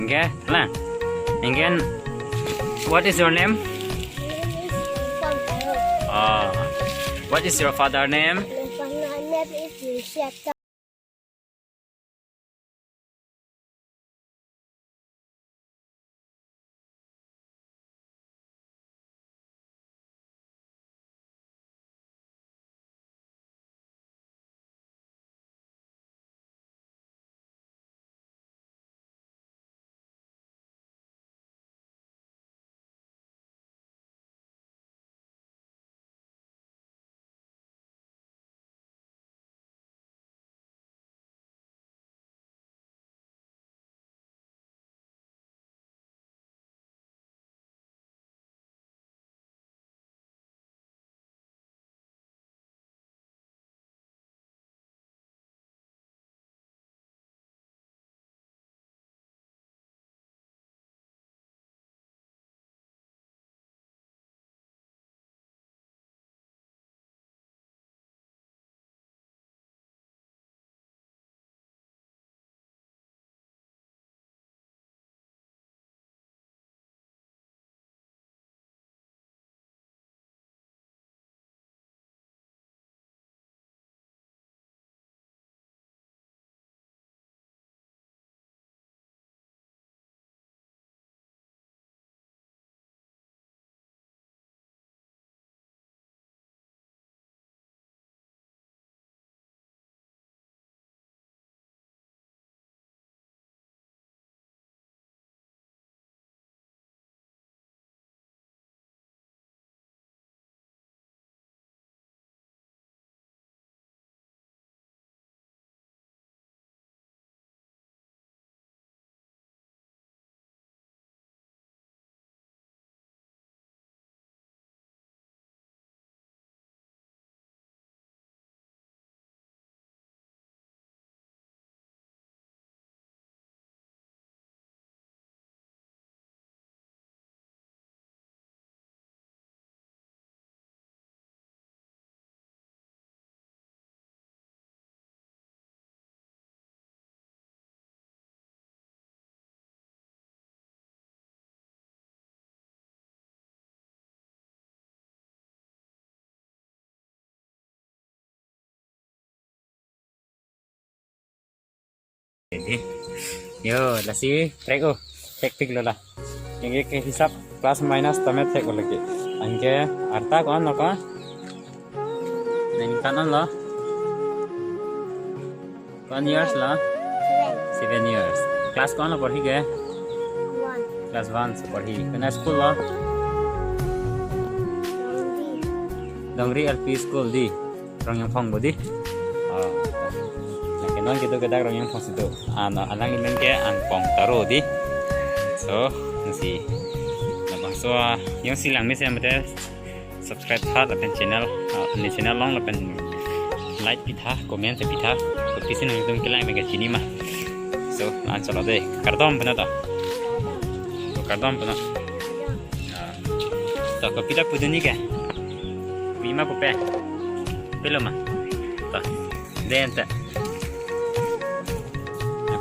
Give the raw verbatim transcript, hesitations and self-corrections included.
Okay, lang. Again, what is your name? Name is Pankaj. Uh, what is your father name? My father name is Yusuf. Yo, lasi track o, track pik lo la. Anke ke hisap plus minus tame track o lagi. Anke arta ko-an lo ko? Nangkan lo? Ko-an years lo? Seven years. Class ko-an lo porhi ke? One. Class one si porhi. Kona school lo? Dongri L P School di. Rongyangphong bo di. Oh. Lake non kedo ke dak Rongyangphong si do. Ano alang amen ke Angpong Taro di. So, nasi. Labangso, ah, jongsi langme si mate subscribe tha lapen channel, ah, ne channel along lapen like pitha, comment pitha. Kopisi nangtum kelang me kachini ma. So, an chalo de. Kardom pena to. To kardom pena. Ah. To kopi ta pudun ni ke? Pima pupe. Pilo ma. To. Den ta.